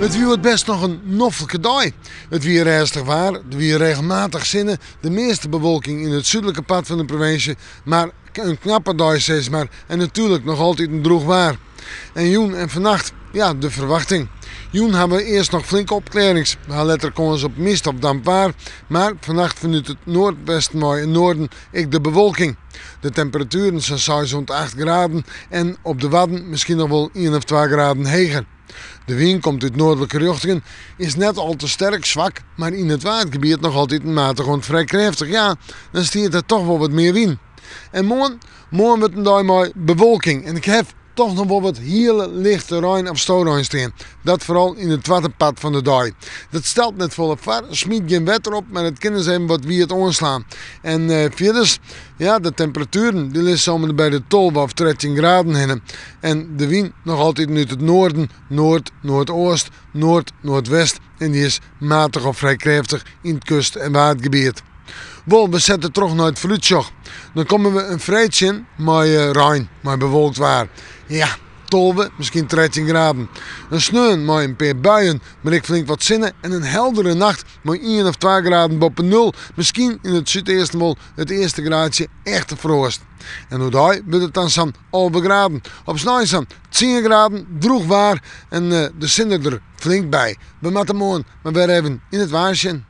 It wie hjoed bêst noch in noflike dei. It wie rêstich waar, der wie regelmatich sinne, de measte bewolking yn it súdlike part fan de provinsje, mar in knappe dei sis mar en natuerlik noch altiten drûch waar. En jûn en fannacht, ja, de ferwachting. Jûn ha we earst noch flinke opklearrings. We ha letter kâns op mist of damp waar, mar fannacht fanút it noardwesten wei en noarden ek de bewolking. De temperatueren sa'n seis oant acht graden en op de Wadden miskien noch wol ien of twa graden heger. De wyn komt út noardlike rjochtingen, is net al te sterk, swak, mar yn it Waadgebiet noch altiten matich oant frij krêftich. Ja, dan stiet der toch wol wat mear wyn. En moarn? Moarn wurdt in dei mei bewolking en ik haw toch noch wol wat hiele lichte rein of storein stean. Dat foaral yn it twadde part fan de dei. Dat stelt net folle foar, smyt gjin wetter op, mar it kin ris even wat wiet oanslaan. En fierders, ja, de temperatueren dy lizze om en by de 12 of 13 graden hinne. En de wyn noch altiten út it noarden, noard, noardoost, noard, noardwest en dy is matich of frij krêftich yn it kust en Waadgebiet. Wol, we sette troch nei it foarútsjoch. Dan komme we in freed tsjin mei rein, mei bewolkt waar. Ja, 12, miskien 13 graden. In sneon mei in pear buien, mar ek flink wat sinne en in heldere nacht mei ien of twa graden boppe nul. Miskien yn it súdeasten wol it earste graadsje echte froast. En oerdei wurdt it dan sa'n 11 graden. Op snein sa'n 10 graden, drûch waar en de sinne der flink by. We moatte moarn mar wer even yn it waar sjen.